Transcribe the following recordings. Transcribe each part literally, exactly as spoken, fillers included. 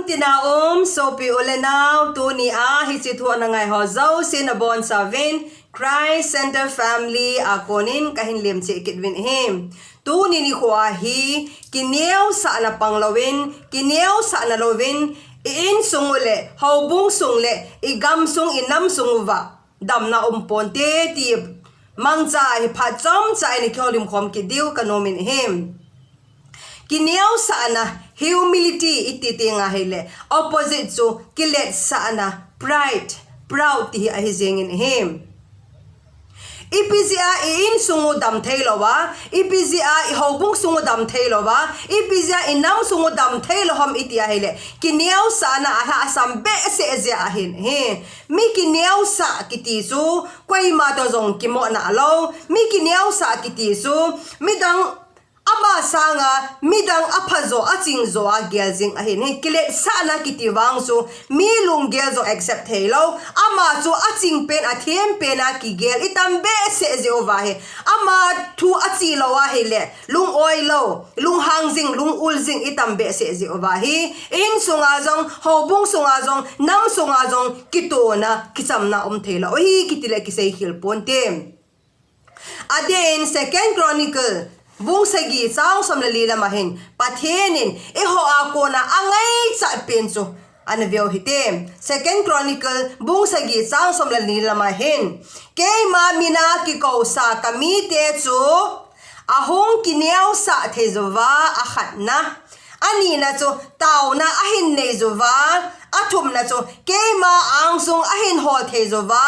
Tina um, sopi u le nau, tuni a hiche thu ana ngai ho jouse nabonchauvin, Christ Center Family a konin kahin lemcheh kit uvin ahi. Tuni nikho a hi, kineosahna pang louvin, kineosahna louvin, i insung u le, houbung sung le, i gamsung, i namsung uva damna um ponte ti mangcha hi phat chomcha in i kihoulim khom kit diu kanom in ahi. Kineosahna, humility, iti teng ahile, opposite chu kiletsahna, pride, proud ti hi ahi jeng in ahi. Ipi jeh a i insung u dam thei louva, ipi jeh a i houbung sung u dam thei louva, ipi jeh a i namsung u dam thei lou ham iti ahile, kineosahna alhahsam behseh jeh ahin ahi. Mi kineosah kiti chu koima toh jong kimoh nalou. Mi kineosah kiti chu midang ama sanga midang aphajo, achingjo a gel jing ahin ahi. Kiletsahna kiti vang chu mi lunggel jong accept thei lou. Ama chu aching pen, athem pen a kigel i tam behseh jeh uva ahi. Ama thu ache lou ahile, lung-oi lou, lunghang jing, lung-ul jing i tam behseh jeh uva ahi. Insung a jong, houbung sung a jong, nam sung a jong, kitona, kichamna um thei lou ahi, kiti le kisei khel ponte. Adeh in Second Chronicle, bung sagi chang som le li lama hin, Pathen in eiho a kona angaichat pen chu ana veu hite. Second Chronicle, bung sagi chang som le li lama hin, keima mina kikousa kamite chu ahung kineosah thei jouva, akhatna. Anina chu taona ahin nei jouva, athumna chu keima angsung ahin hol thei jouva,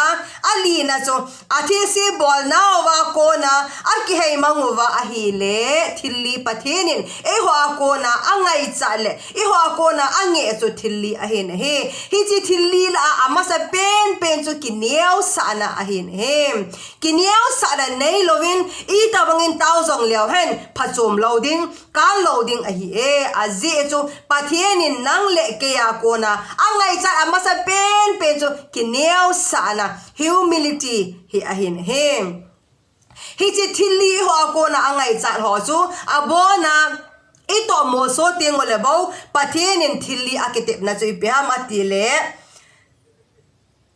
alina chu athilse bolnauva kona akiheimang uva ahile, thil li Pathen in eiho a kona angaichat le eiho a kona angeh chu thil li ahin ahi. Hiche thil li lah a amasa penpen chu kineosahna ahin ahi. Kineosahna neilouvin itobangin tao jong leu hen, phachom lou ding, kal lou ding ahi e. Ajeh chu Pathen in nang le kei a kona angaichat amasa penpen chu kineosahna, humility hi ahin ahi. Hiche thil li eiho a kona angaichat ho chu abona itoh molso teng u le bou, Pathen in thil li akitepna chu ipi ham atile,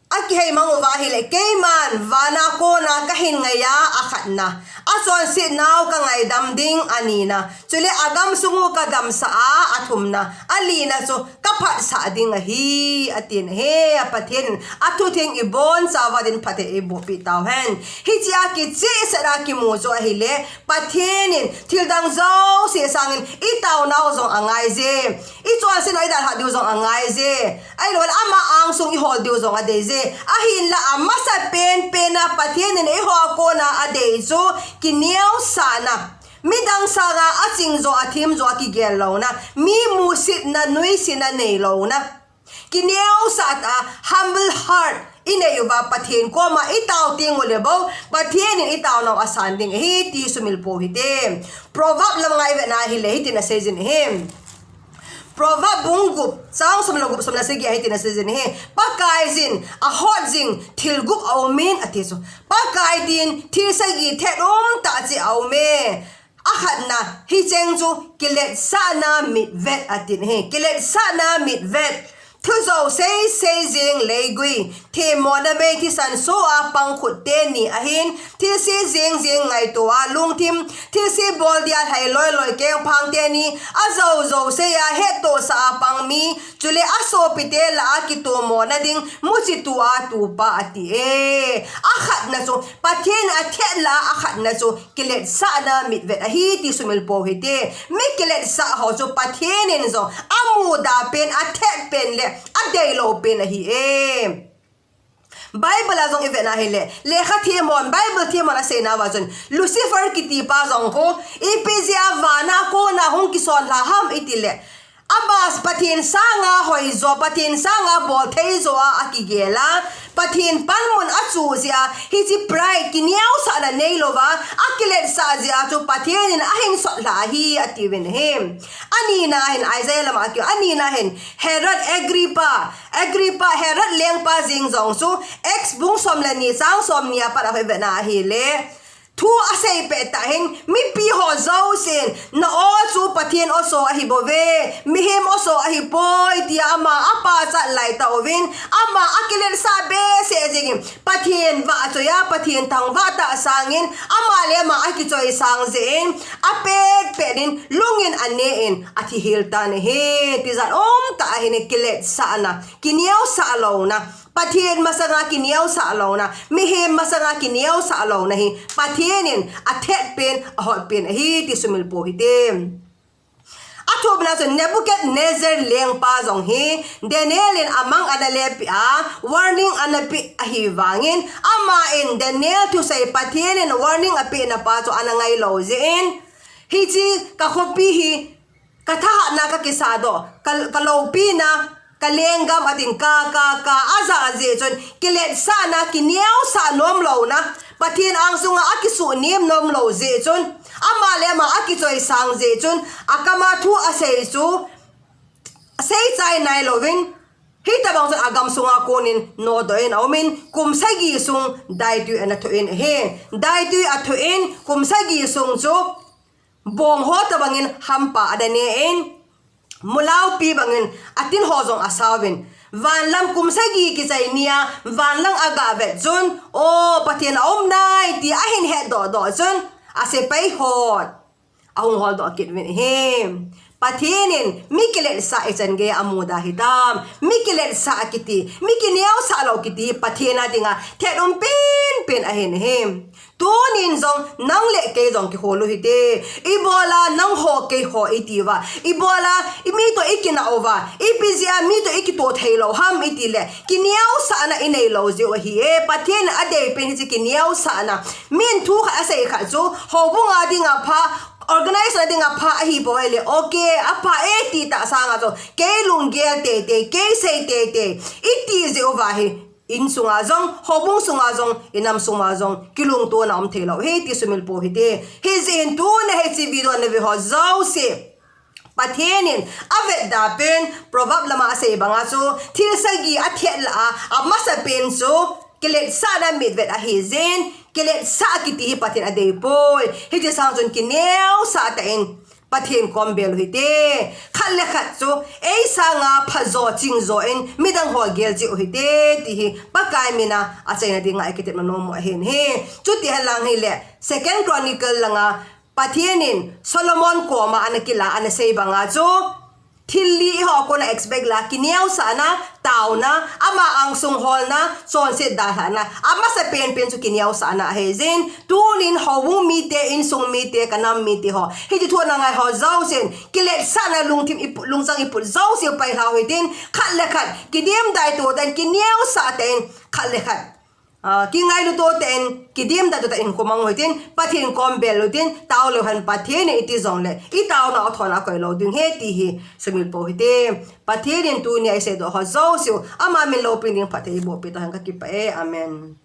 akiheimang uva ahile, keiman vana kona kahin ngai a, akhatna, achonsetnau kangaidam ding, anina, chule agamsung u kadamsah a, athumna, alina chu kaphatsah ding ahi, atin ahi. Pathen in athutheng ibonchauva din phatthei eibohpeh tauhen. Hiche a kichehset a kimu chu ahile, Pathen in thildang jouse sangin itaonau jong angaije, ichonsetnau idalhah diu jong angaije, ahiloule ama angsung ihol diu jong adeije. Ahinla amasa penpen a Pathen in eiho a kona adei chu kineosahna, midang sanga achingjo, athemjo, akigel louna, mi musitna, nuisatna neilouna, kineosah tah a, humble heart inei uva, Pathen koma itao teng u le bou, Pathen in itaonau asan ding ahi ti sumil pou hite. Proverb lama ngai vetna ahile hitin aseijin ahi. Proverb bung gup, chang som le gup, som le sagi a hitin aseijin ahi. Pakaiyin ahot jing thil gup aumin ati chu, Pakai din thil sagi thet umtah cheh aume. Akhatna, hicheng chu kiletsahna mitvet atin ahi. Kiletsahna mitvet. Thujou seisei jeng leigui, themmona mei thisan so a pang khut teni ahin, thilse jengjeng ngaito a lungthim, thilse bol dia lhai loiloi kengphang teni, ajoujou sei a hettohsah a pang mi, chule asopite lah a kitomona ding muchi tu a tupa ati e. Akhatna chu Pathen athet lah a, akhatna chu kiletsahna mitvet ahi ti sumil pou hite. Mi kiletsah ho chu Pathen in jong amuda pen, athet pen le adeilou pen ahi e. Bible a jong ivetna ahile, lekha themhon, Bible themhon aseinauva chun, Lucifer kitipa jong khu ipi jeh a vana kona hung kisonlha ham itile, ama Pathen sanga hoijo, Pathen sanga boltheijo a akigel a, Pathen panmun achuh jeh a, hiche pride, kineosahna neilouva akiletsah jeh a chu Pathen in ahin sotlha ahi atiuvin ahi. Anina hin Isaiah lama akiu, anina hin Herod Agrippa, Agrippa, Herod lengpa jeng jong chu, Acts bung som le ni chang somni a pat a ivetna ahile, Thu asei pet tah hin, mipi ho jousen, na aw chu Pathen awsaw ahi bouve, mihem awsaw ahi poi, tia ama apachat lai tauvin, ama akiletsah behseh jingin, Pathen vahchoi a, Pathen thangvah tah sangin, ama le ama akichoi sang jeh in, apet pet in, lungin anen, athi hel tan ahi, tijat umtah ahin kiletsahna, kineosah louna, Pathen masanga kineosah louna, mihem masanga kineosah louna hi, Pathen in athet pen, ahot pen ahi, ti sumil pou hite. Athumna chun Nebuchadnezzar lengpa jong hi, Daniel in amang ana lepeh a, warning ana peh ahi vangin, ama in Daniel thusei Pathen in warning apehna pa chu ana ngailou jeh in, hiche ka khopi hi, ka thahatna ka kisah doh, ka, ka loupina, ka lenggam adin ka, ka, ka ajah jeh chun, kiletsahna, kineosah nom louna, Pathen angsunga akisuhnem nom lou jeh chun, ama le ama akichoi sang jeh chun, akama thu asei chu, asei chai nailouvin, hitobang chun agam sunga konin nodoh in aumin, kum sagi sung daitwi ana thoh in ahi. Daitwi athoh in, kum sagi sung chu, bong ho tobangin hampa adanen, mulaupi bangin atin ho jong asauvin, vanlam kum sagi kichai nia, vanlam aga vet chun, o, Pathen aum nai, ti ahin hetdoh doh chun, asepai hon ahung holdoh kit uvin ahi. Pathen in mi kiletsah ichan geiya amuda hitam. Mi kiletsah kiti, mi kineosah lou kiti, Pathen a dinga thet um penpen ahin ahi. Tunin jong nang le kei jong kihol u hite. Ibola nangho keiho iti uva, ibola mi toh ikinah uva, ipi jeh a mi toh ikitoh theilou ham iti le, kineosahna inei lou jeh u ahi e. Pathen in adeipen hiche kineosahna. Min thu khat asei khat chu, houbung a dinga pha, organization a dinga pha ahipoi le, okay, apha e ti tah sanga chu, kei lunggel teitei, kei sei teitei, iti jeh uva hi, insunga jong, houbung sunga jong, inam sunga jong, kilungtona um theilou ahi ti sumil pou hite. Hijeh hin tuni hiche video nave ho jouse, Pathen in avetda pen, Proverb lama asei banga chu, thil sagi athet lah a, amasapen chu, kiletsahna mitvet ahi jeh in, kiletsah kiti hi Pathen adeipoi. Hiche sang chun kineosah tah in, Pathen kom bel u hite. Khat le khat chu, ei sanga phajo chingjo in, midang ho gel cheh u hite, ti hi, Pakai mina achaina dinga ikitepna nom u ahin ahi. Chuti henlang hile, Second Chronicle langa, Pathen in Solomon koma ana kila, ana sei banga chu, thil li eiho kona expect la, kineosahna, taona, ama angsung holna, chonset dalhahna, amasapen pen chu kineosahna ahi jeh in, tunin houbung mite, insung mite, kanam mite ho, hiche thu ana ngai ho jousen, kiletsahna lungthim iput, lungchang iput jouse u pailhau hitin, khat le khat, kidemdaito tah in, kineosah tah in, khat le khat, ah, kingailuto tah in, kidemdaito tah in, khomang u hitin, Pathen kom bel u hitin, taoleu hen Pathen in iti jongle, itaona u thona akoilou ding ahi ti hi, sumil pou hite. Pathen in tunia iseidoh ho jouse u, ama min loupina ding phatthei eibohpi tauhen, kakipah e. Amen.